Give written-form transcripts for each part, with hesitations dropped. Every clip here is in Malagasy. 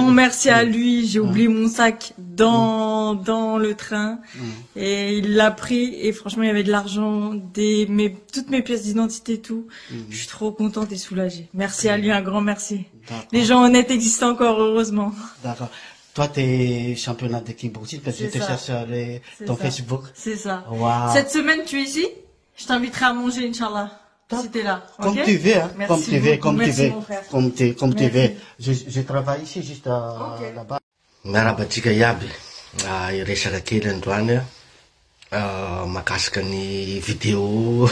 Vraiment, merci à lui. J'ai oublié mon sac dans le train et il l'a pris et franchement, il y avait de l'argent, toutes mes pièces d'identité, tout. Je suis trop contente et soulagée. Merci à lui, un grand merci. Les gens honnêtes existent encore, heureusement. D'accord. Toi, tu es championnat de kickboxing parce que je C'est te ça. cherche sur C'est ton ça. Facebook. C'est ça. Waouh. Cette semaine, tu es ici? Je t'inviterai à manger, Inch'Allah. Top. Si t'es là. Comme Ok. tu veux, hein. Merci Comme tu veux, beaucoup. comme tu Merci, veux. mon frère. Comme tu Merci. veux. Je travaille ici, juste Ok. là-bas. Miarahaba antsika iaby. Ah, hiresaka kely androany a mahakasika ny vidéo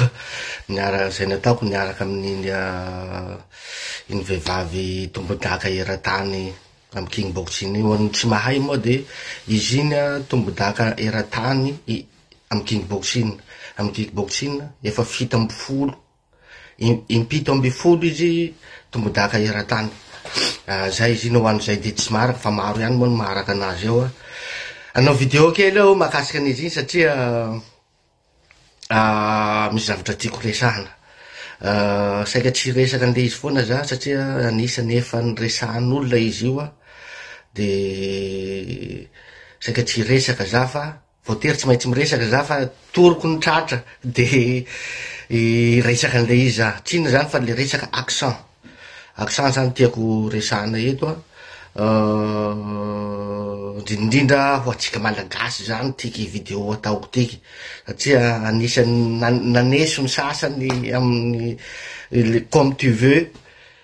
niara zay nataoko niaraka amin'iny iny vehivavy tombon-daka eran-tany amy kickboxing io. Ho tsy mahay moa de izy iny a tombon-daka eran-tany amy kickboxing. Amy kickboxing efa 17, 17 izy tombon-daka eran-tany. Ah, zay izy iny ho an'izay de tsy maharaka fa maro ihany moa ny maharaka anazy eo a. Hanao vidéo kely aho mahakasika an'izy iny satria misy zavatra tiako resahana. Saika tsy hiresaka an'le izy foana za satria anisany efa niresahan'olona izy io a, de saika tsy hiresaka za fa voatery tsy maintsy miresaka za fa toroko ny tratra de hiresaka an'le izy za. Tsy inona zany fa le resaka accent. Accent zany tiako resahana eto a, indrindrindra ho atsika malagasy zany tiky vidéo ataoko tiky satria anisany naneso ny sasany amin'ny le comme tu veux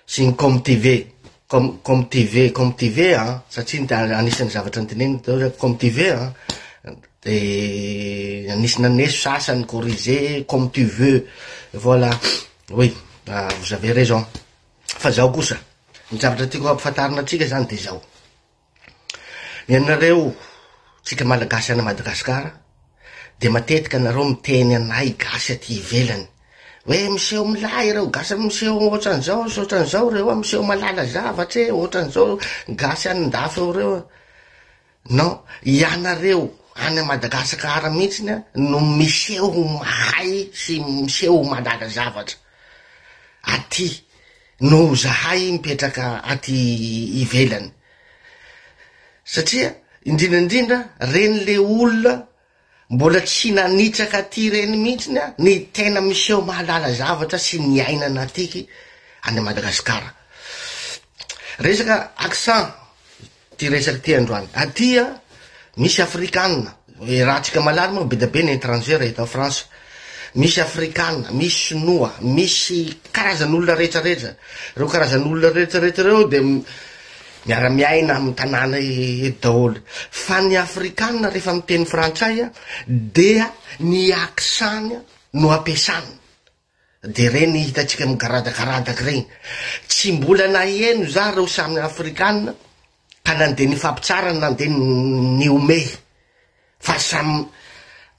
sy ny comme tu veux, comme tu veux, comme tu veux an, satria anisan'ny zavatra noteneniny teo hoe comme tu veux an, de anisy naneso sasany corriger comme tu veux, voilà, oui, vous avez raison. Fa zao kosa, ny zavatra tiako ampifantarina atsika zany de zao. Ianareo, tsika malagasy any Madagasikara, de matetika anareo miteny anay gasy aty ivelany. Hoe miseho milay reo gasy, miseho ohatran'izao sy ohatran'izao reo, miseho malala zavatry e, ohatran'izao gasy any andafy eo reo. Non, ianareo any Madagasikara mihitsiny a, no miseho mahay sy miseho malala zavatra. Aty, no zahay mipetraka aty ivelany. Satria, indrindrandrindra, reny le olona mbola tsy nanitsaka aty reny mihitsiny a, ny tena miseho mahalala zavatra sy niainana atiky any Madagasikara. Resaka accent, ty resaky ty androany. Aty a, misy afrikana, raha tsika malala moa be da be ny étranger eto France. Misy afrikana, misy sinoa, misy karazan'olona rehetrarehetra. Reo karazan'olona rehetrarehetra reo de miara-miaina amy tanàna eto daholo. Fa ny afrikana rehefa miteny frantsay a, dia ny accent no ampiasany. De reny hitatsika migaradagaradaka regny. Tsy mbola naheno za reo samy afrikana ka nandeha nifampitsara, nandeha niomehy. Fa samy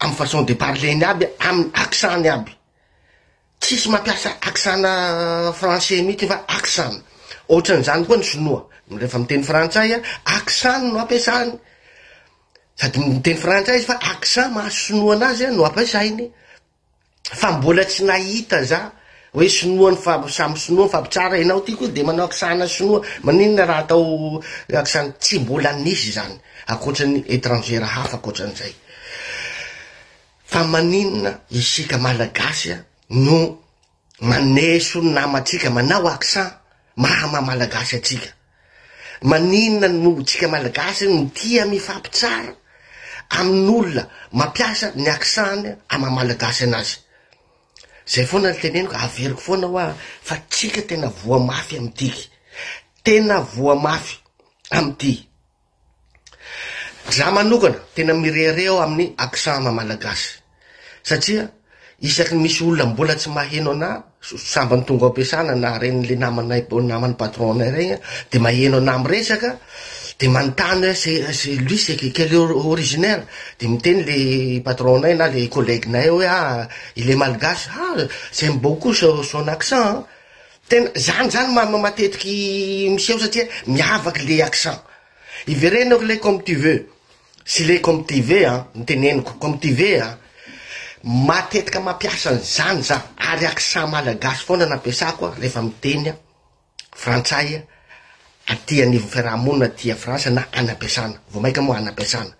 amy façon de parler-ny aby, amy accent-ny aby. Tsisy mampiasa accent-na français mihitsy fa accent. Ohatran'izany koa ny sinoa. Rehefa miteny frantsay a, accent no ampiasany. Sady miteny frantsay izy fa accent maha sinoa anazy no ampiasainy. Fa mbola tsy nahita za hoe sinoa ny samy sinoa mifampitsara ianao ty koa de manao accent-na sinoa. Maninona raha atao accent? Tsy mbola nisy zany ankoatran'ny étranger hafa ankoatran'izay. Fa maninona isika malagasy a no maneso ny namantsika manao accent maha maha malagasy atsika? Maninona no tsika malagasy no tia mifampitsara amin'olona mampiasa ny accent ama malagasy anazy? Zay foana ny teneniko, averiko foana hoa fa tsika tena voa mafy am'tiky. Tena voa mafy am'ty. Za manokana tena mirehareha aho amin'ny accent maha malagasy. Satria isaky ny misy olona mbola tsy maheno ana, sambany tonga ao am-piasana na reny le namanay, naman'ny patron-nay regny, de maheno ana miresaka, de manontany hoe c'est lui, c'est quel originaire? De miteny le patron-nay na le collègue-nay hoe ah, il est malgache. Ah, j'aime beaucoup son accent, hein. Tena zany zany matetiky miseho satria miavaky le accent. Iverenako le comme tu veux. Sy le comme tu veux, hein, niteneniko comme tu veux, hein. Matetika mampiasa an'izany za, ary accent malagasy foana nampiasako a, rehefa miteny a, frantsay a, aty anivon'ny fiaraha-monina aty a Frantsa na any am-piasana, vao maika moa any am-piasana.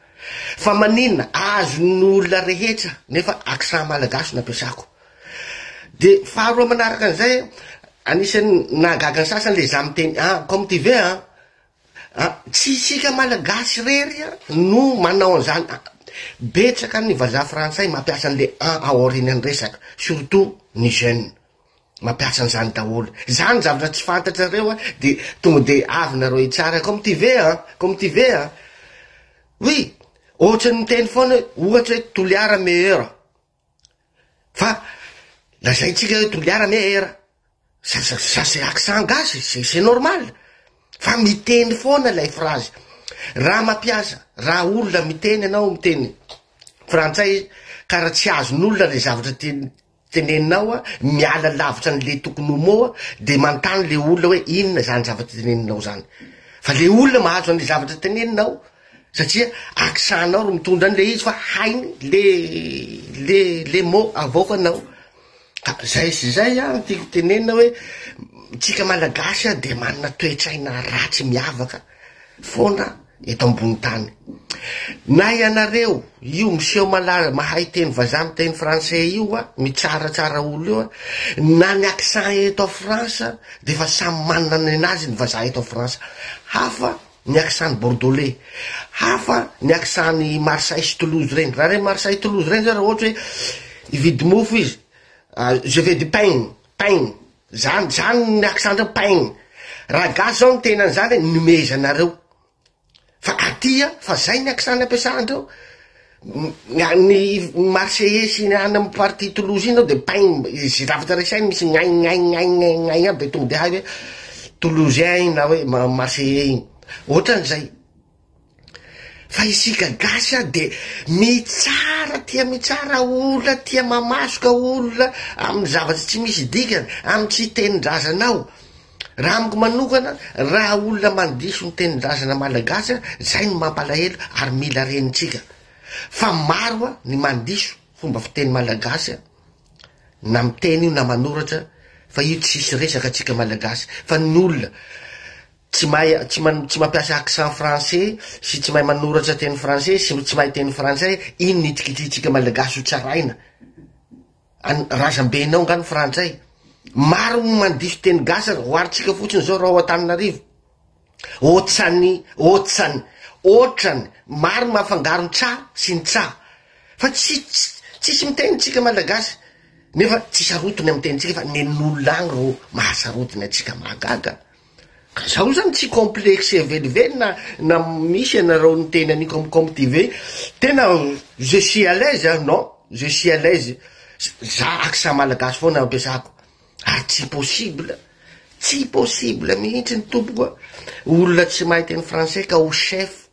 Fa maninona azon'ny olona rehetra nefa accent malagasy no ampiasako. De faharoa manaraka an'izay, anisan'ny nahagaga ny sasany le za miteny ah comme tu veux an, ah tsy isika malagasy irery no manao an'izany, betsaka ny vazaha frantsay mampiasa an'le an ao aorianan'ny resaka, surtout ny jeune. Mampiasa an'izany daholo. Zany zavatra tsy fantatrareo a, de tonga de avy nareo hitsara comme tu veux an, comme tu veux an. Oui, ohatran'ny miteny foana hoe ohatra hoe Toliara meilleur. Fa lazaintsika hoe Toliara meilleur. Ça, ça, ça c'est accent gasy, c'est, c'est normal. Fa miteny foana ilay phrase. Raha mampiasa, raha olona miteny ianao miteny frantsay ka raha tsy azon'olona le zavatra tiany teneninao a, miala lavitra an'le tokony ho mot a, de manontany le olona hoe inona zany zavatra teneninao zany, fa le olona mahazo an'le zavatra teneninao satria accent-nao ro mitondra an'le izy fa hainy le le le mot avoakanao, ka zay sy zay a no tiako tenenina hoe tsika malagasy a de manana toe-tsaina ratsy miavaka foana eto ambony tany. Na ianareo io miseho malaza mahay teny vazaha miteny français io a, mitsaratsara olo io a, na ny accent eto a France de efa samy manana nenazy ny vazaha eto a France, hafa ny accent ny bordelais, hafa ny accent ny Marseille sy Toulouse reny, raha reny Marseille Toulouse reny zao raha ohatra hoe hividy mofo izy, je veux du pain, pain, Zany zany ny accent ndreo pain. Raha gasy zao ny tena an'izany hoe nomezanareo. Fa aty a, fa zay ny accent nampiasandreo. Ny marseillais sy ny any amin'ny partie Toulouse iny zao de pain, ze zavatra resahiny misy gnain gnain gnain gnain gnain aby de tonga de hay hoe toulousien iny na hoe marseillais iny. Ohatran'izay. Fa isika gasy a de mitsara tia mitsara olona tia mamasoka olona amin'ny zavatra tsy misy dikany amin'ny tsy tenin-drazanao raha amiko manokana raha olona mandiso ny tenin-drazana malagasy a zay no mampalahelo ary mila renintsika fa maro a ny mandiso fomba fiteny malagasy a na miteny io na manoratra fa io tsisy resaka atsika malagasy fa ny olona Tsy mahay tsy man tsy mampiasa accent français sy tsy mahay manoratra teny français sy tsy mahay teny frantsay, iny ny itikitihintsika malagasy ho tsaraina. An razambenao nga ny frantsay? Maro ny mandiso teny gasy ary oharintsika fotsiny zao raha ao Antananarivo. Otsany, otsany, otrany, maro ny mahafangaro ny tsa sy ny tsa. Fa tsy tsisy miteny tsika malagasy nefa tsy sarotiny amin'ny tenintsika fa nen'olona agny ro mahasarotiny antsika mahagaga. Ka zaho zany tsy complexe velively na na misy ianareo niteny an'io comme comme TV tena je suis à l'aise ah non je suis à l'aise za accent malagasy foana ampiasako ary tsy possible tsy possible mihitsy ny tompoko a olona tsy mahay teny français ka ho chef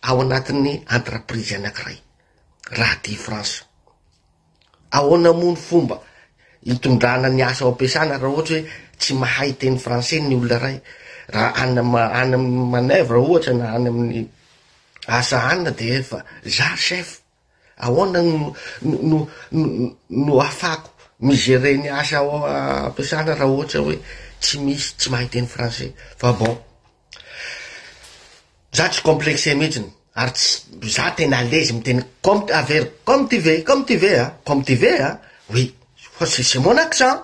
ao anatin'ny entreprise anakiray raha aty France Ahoana moa ny fomba hitondrana ny asa ao am-piasana raha ohatra hoe tsy mahay teny français ny olona iray? Raha any any amin'ny manoeuvre ohatra na any amin'ny asa any dia efa za chef, ahoana no no no no ahafahako mi-gerer ny asa ao am-piasana raha ohatra hoe tsy misy tsy mahay teny français? Fa bon. Za tsy complexé mihitsiny ary tsy za tena à l'aise miteny comme averiko comme tu veux comme tu veux a comme tu veux a oui fa c'est c'est mon accent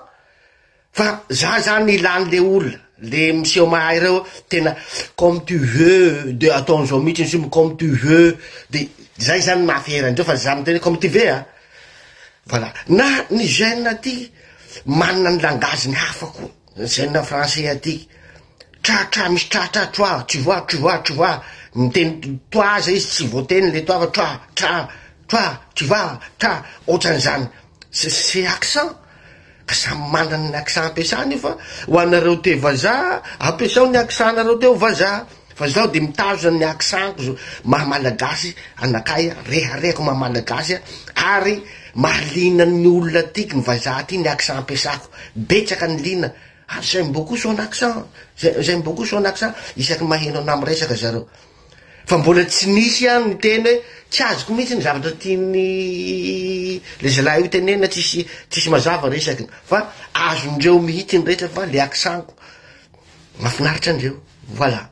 fa za zany ilany le olona le miseho mahay reo tena comme tu veux de ataon'zao mihitsy izy io comme tu veux de zay zany maha-fier andreo fa za miteny hoe comme tu veux a voilà na ny jeune aty manana ny langage-ny hafa koa jeune français aty Tra tra misy tra tra toi tu vois tu vois tu vois miteny toi aza izy tsy voateny le toi fa tra tra toi tu vas tra otran'izany c'est c'est accent ka samy manana ny accent ampiasany io fa ho anareo te vazaha ampiasao ny accent nareo teo vazaha fa zaho de mitazona ny accent-ko zo maha malagasy anakay reharehako maha malagasy ary mahaliana ny olona tiako ny vazaha aty ny accent ampiasako betsaka ny liana Ary j'aime beaucoup son accent, j'aime beaucoup son accent, isaky ny maheno anah miresaka zareo. Fa mbola tsy nisy ihany niteny hoe tsy azoko mihitsy ny zavatra tian'ny le zalahy io tenenina, tsisy tsisy mazava resakiny, fa azondreo mihitsy ny resaka fa le accent-ko mahafinaritra andreo. Voilà.